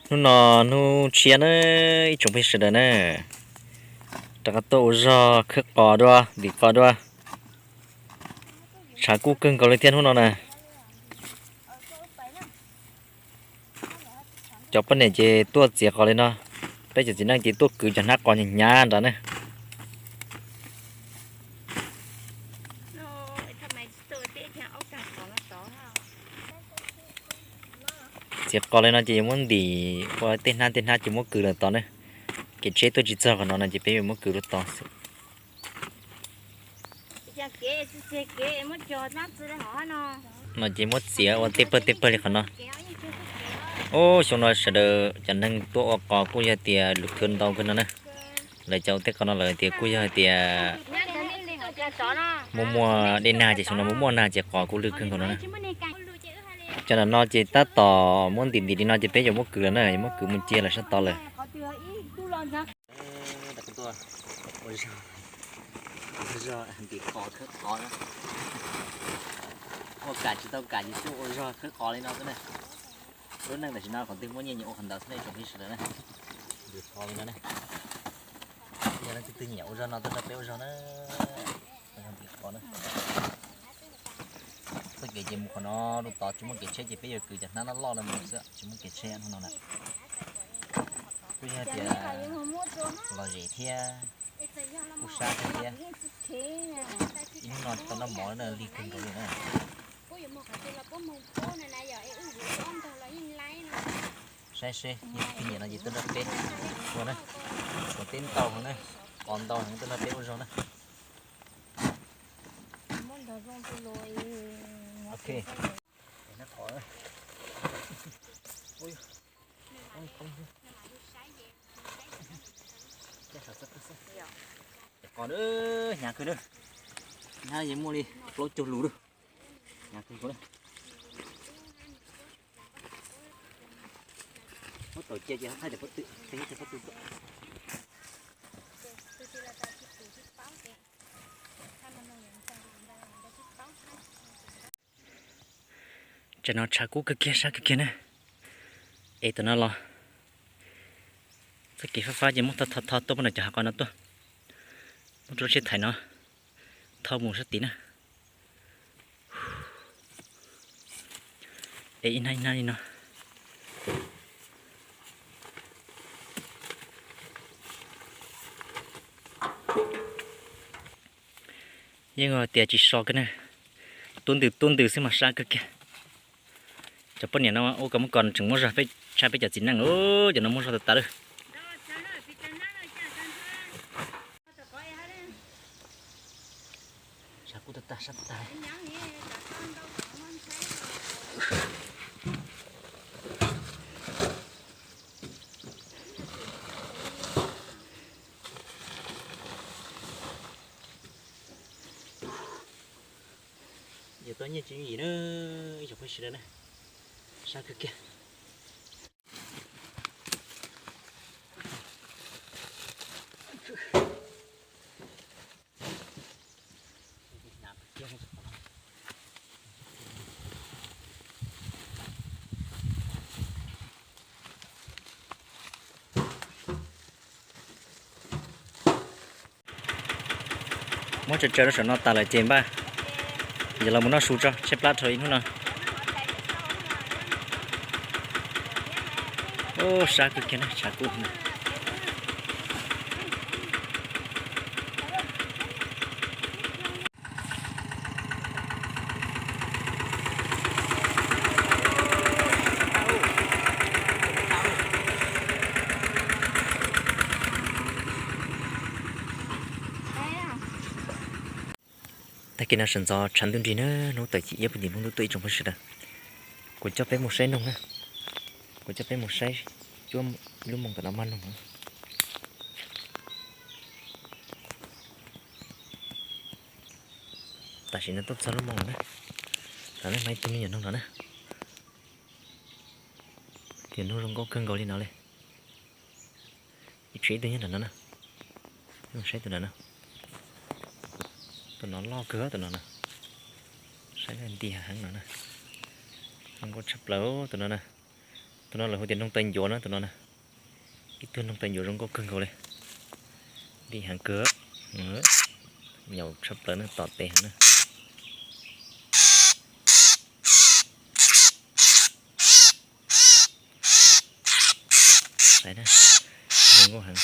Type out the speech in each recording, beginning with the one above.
Hnub no hnub tshiab na, ib tsoom phooj ywg sawv daws na, rov qab tuaj ua zog khawb qos dua, ntim qos dua. Tshav kub kawg nkaus li thiab hnub no na. Cov poj niam ces tuaj txiav qos li no, peb cov txiv neej ces tuaj kwv cov hnab qos hnyav hnyav nrad na. Txiav qos li no ces yuav muab ntim ua tej hnab tej hnab ces muab kwv lawm tod na. Kev tsheb tuaj tsis txog qhov no no ces peb yuav muab kwv lawm tod xwb. No ces muab txiav ua tej pawg tej pawg li qhov no. Ub, xyoo no sawv daws cov neeg tuaj ua qos kuj yog tias lus thw ntau kawg no na. Lawv cov ua tej qos no lawv tias kuj yog hais tias muaj muaj dej nag ces xyoo no muaj muaj nag ces qos kuj lwj kawg nkaus no na. Cov ntawm no ces tab tom muab ntim ntim li no ces peb yuav muab kwv lawm na, yuav muab kwv mus cia lawm sab tod lawm. Ua zog, ua zog ntim qos khawb qos na. Ua kam tsis tau kam ces tuaj ua zog khawb qos li no xwb na. Lub neej tam sim no qhov twg muaj nyiaj nyias ua qhov ntawd xwb ne tsoom phooj ywg sawv daws na. Ntim qos li no na. Yog leej twg twg nyiam ua zog no tuaj nrog peb ua zog na. Ua zog ntim qos na. Txoj kev ces mus qhov no rau tod tsis muaj kev tsheb ces peb yuav kwv cov hnab no loj no mus xwb tsis muaj kev tsheb no na. Kuj yog tias lom zem thiab kuj sab thiab thiab. Ib hnub no tsis tau noj mov na, lig kawg nkaus li na. Saib seb, yog twg nyiam no ces tuaj nrog peb ua na. Qos teb ntau heev na, qos ntau heev tuaj nrog peb ua zog na. Ok. Qos hnyav kawg na, hnyav yeej muaj li plaub caug lus lawm. Hnyav kawg nkaus na. Muab tau cia ces thaij cov pob tw, thaij cov pob tw tuaj. Tsam no tshav kub kawg kiag sab kawg kiag na. Es tam no los txoj kev fab fab ces muab tho tho tho tuaj pab no cov hav qos no tuaj. Muab rau lub tsheb thaim no tho mus sab tid na. Es ib hnab ib hnab li no. Yeej tias tsis so kiag na, tuab ntws tuab ntws xwb mas sab kawg kiag. Cov poj niam no ua kom muab kom tseem muaj zog, peb tshaj peb cov txiv neej, cov no muaj zog tas tas lawm. Yog tau nyiaj tsis yooj yim na, ib tsoom phooj ywg sawv daws na, sab kawg kiag. Muab tsaws tsaws rau saum no tas lawm ces npaj, yog los mus noj su tso tshaib plab dhau ib hnub no. Ub, sab kawg kiag na, tshav kub. Tag kis no sawv ntxov tshav ntuj nrig na, hnub tawm chiv iab puag tim npoo ntuj tuaj ib tsoom phooj ywg sawv daws. Kuv coj peb mus saib noog na, kuv coj peb mus saib cuab lub moo tom no maj noog. Tam sim no tuaj txog lub moo lawm na, tam no mas ib tug me nyuam noog no na. Tus noog zoo nkauj kawg nkaus li no li. Ib tsev ib tug nyob nram no na. Saib tus nram no. Tus no loj kawg tus no na. Saib nti heev no na. Zoo nkauj tshaj plaws tus no na. Tus no lawv hu tias noog taw ncuav na, tus no na. Ib tug noog taw ncuav zoo nkauj kawg nkaus li. Dim heev kawg. Nyaum tshaj plaws na, tom tes heev na. Zoo nkauj heev.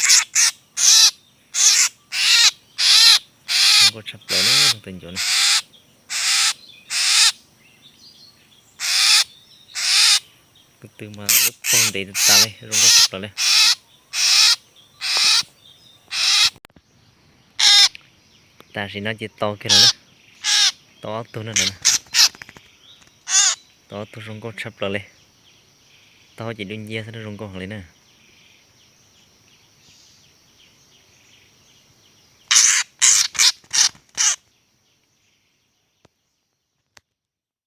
Zoo nkauj tshaj plaws na, noog taw ncuav na. Kuv twb mas lub paug ntev tas li, zoo nkauj tshaj plaws li. Tam sim no ces tau kiag lawm na. Tau ob tug na, tau ob tug zoo nkauj tshaj plaws li. Tau ces dub nciab xwb, zoo nkauj heev li na.